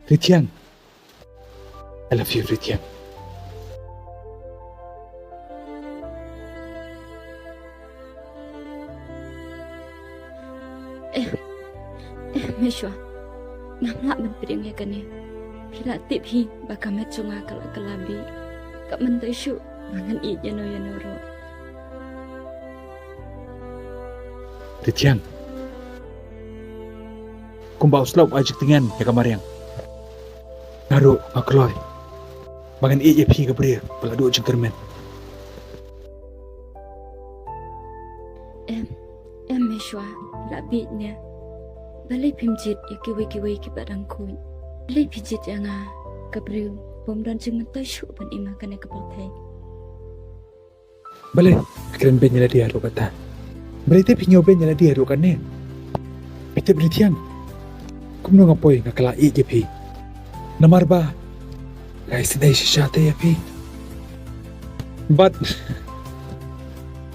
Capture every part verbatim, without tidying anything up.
Rithiang. I love you, Rithiang. Eh, eh, Meshwa. Ngam lah ban pdiang ïa kane. Phi la tip hi ba ka met jong nga ka la kylla bih. Ka myntoi shuh ba ngan ïeit ïano ïano ruh. Rithiang. Kumba u slap ai jingtyngen ïa ka mariang. Nga ruh nga kloi ba ngan ïeit ïa phi ka briew ba la duh jingkyrmen. Em, em Meshwa, la bieit ne. Balei phim jied ïa kiwei kiwei kiba dang khuid? Balei phi jied ïa nga ka briew bym don jingmyntoi shuh ban im ha kane ka pyrthei? Balei phi kren beiñ ïa lade haduh katta? Balei te phi ñiew beiñ ïa lade haduh kane? Phi tip Rithiang, kumno nga poi nga kylla ïeit ïa phi. Namar ba nga isynei shisha te ïa phi. Bad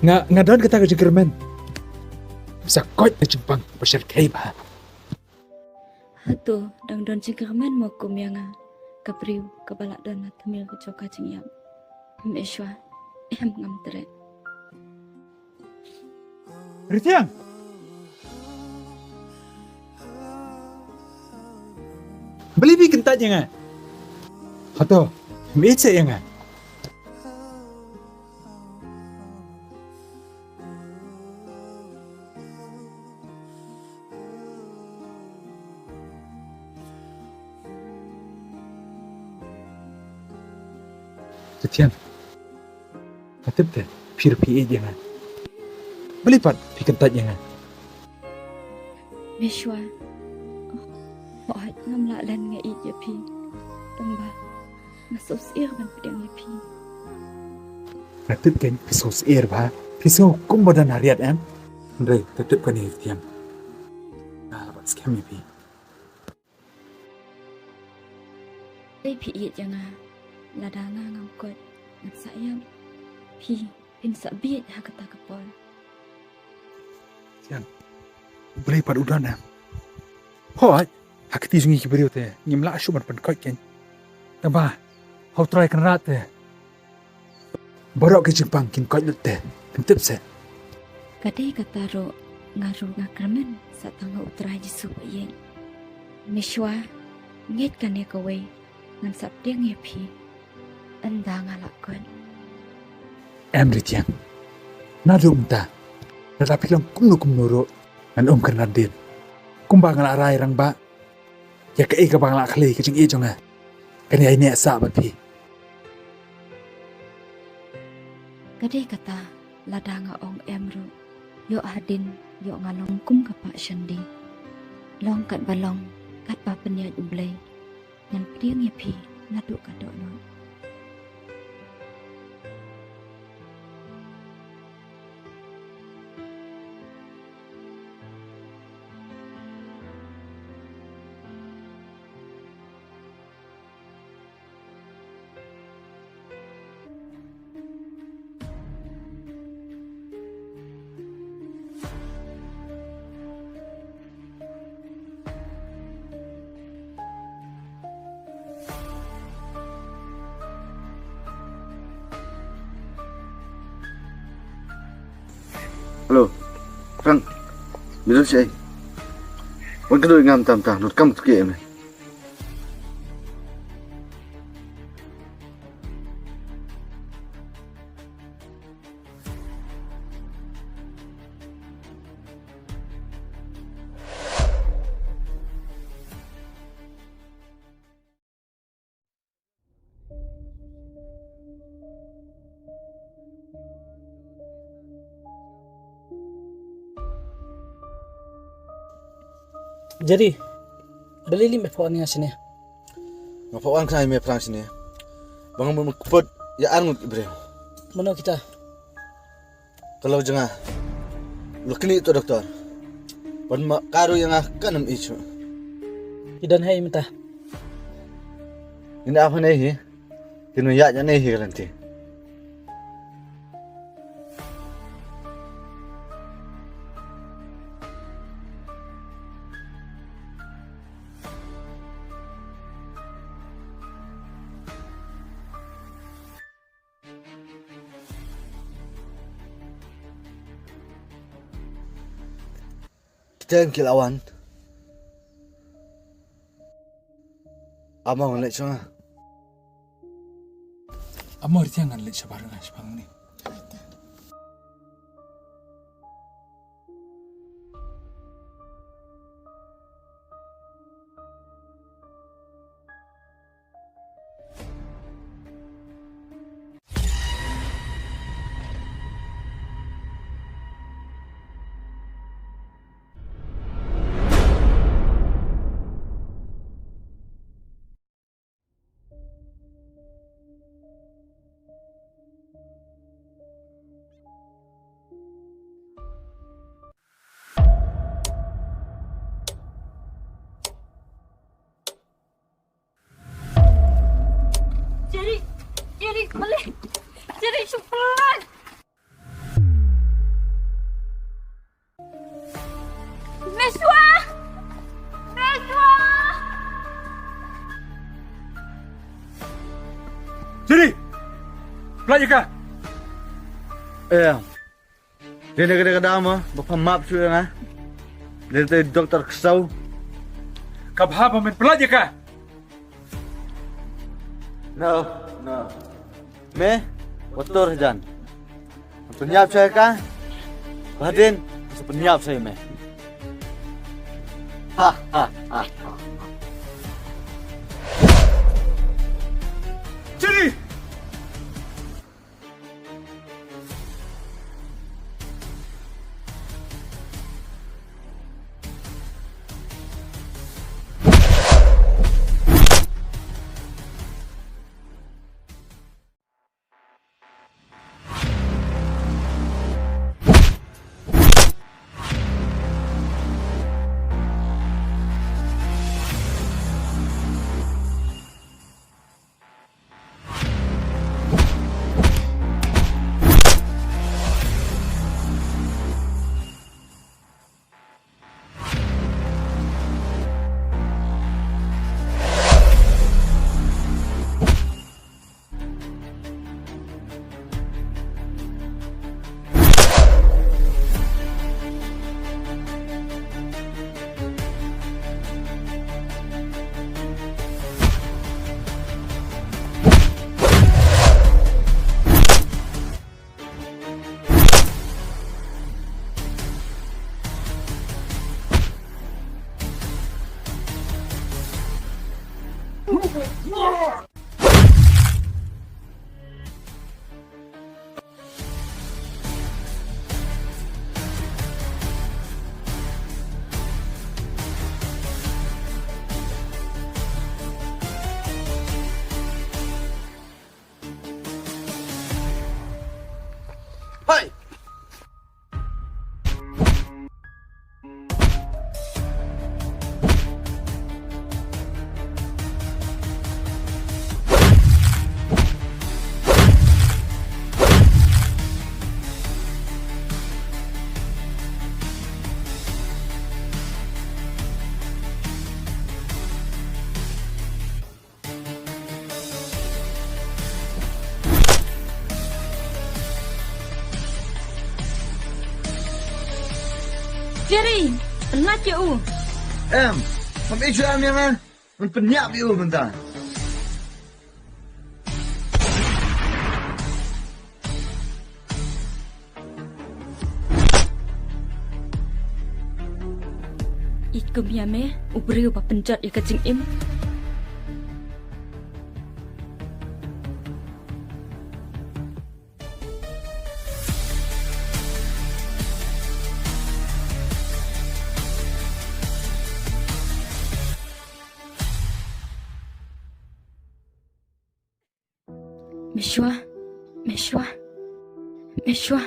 nga, nga don kata ka jingkyrmen sa koit ka jingpang ba shyrkhei bha. Hato dang don jingkyrmen mo kum ïa nga, ka briew kaba la don ha tmier ka jong ka jingïap? Meshwa, em, ngam treh. Rithiang. Balei phi kyntait ïa nga? Hato me ïeit seh ïa nga? Rithiang, nga tip te phi ruh phi ïeit ïa nga. Balei pat phi kyntait ïa nga? Meshwa. Oh, hooid, ngam lah leh nga ïeit ïa phi. Tang ba nga sngewsyier ban pdiang ïa phi. Nga tip kein phi sngewsyier bha. Phi sngew kumba don ha riat, em? Hynrei to tip kane, Rithiang. Nga lah ban skhem ïa phi. Te phi ïeit ïa nga, lada nga ngam koit ngan sa ïap. Phi, phin sa bieit ha kata ka por. Rithiang, U Blei pat u don, em? Hooid, ha kti jong ngi ki briew te ngim lah shuh ban pynkoit kein. Tang ba ha U Trai Kynrad te baroh ki jingpang kin koit lut te, phin tip seh. Ka dei kata ruh, nga ruh nga kyrmen sa tang ha U Trai Jisu ba ïeit. Meshwa, ngeit kane kawei, ngan sa pdiang ïa phi ynda nga lah koit. Em Rithiang, naduh mynta lada phi long kumno kumno ruh ngan ym kren dien. Kumba nga la rai rangbah, ïa kaei kaba nga la khlei ka jingïeit jong nga, kan ïai neh sah bad phi. Ka dei kata, lada nga ong em ruh, ïoh hadien ïoh nga long kum ka pah shandi. Long katba long, katba pynïaid U Blei, ngan pdiang ïa phi naduh ka dohnud. Hello. Frank. Me don shaei? Wan kynduh ïa nga mynta mynta, nud kam ktu kiei me. Jerry, balei lei me phone ïa nga shane? Nga phone khnang ïa me Frank shane ba nga mut kput ïa ar ngut ki briew. Mano kita? Ka lok jong nga u la knieh to doktor. Bad ma ka ruh ïa nga kam ïoh shuh. Ki don haei mynta? Ngin ap hangne hi. Kin ïaid hangne hi ka lynti. Jem ki la wan. Amo ngan leit sha nga. Amo ri ngan leit shabar nga shabar ni. Jerry, Jerry, balik. Jerry, shu pelan. Meshwa! Meshwa! Jerry! Pelan ïa ka. Eh. Dei na ka dei ka dam, ba pha map shuh ïa nga. Dei te doktor ksew. Ka bha ba men pelan ïa ka. No, no. Me, wat tur hajan. Pynïap sha ka. Ba hadien, sa pynïap sha me. Ha, ha, ha, ha. Jerry! Hai! Jerry, pynlait ïa u. Em, ngam ïeit shuh ïa me, man. Ngan pynïap ïa u mynta. Ïeit kum ïa me, u briew ba pynjot ïa ka jingim. Meshwa, Meshwa, Meshwa.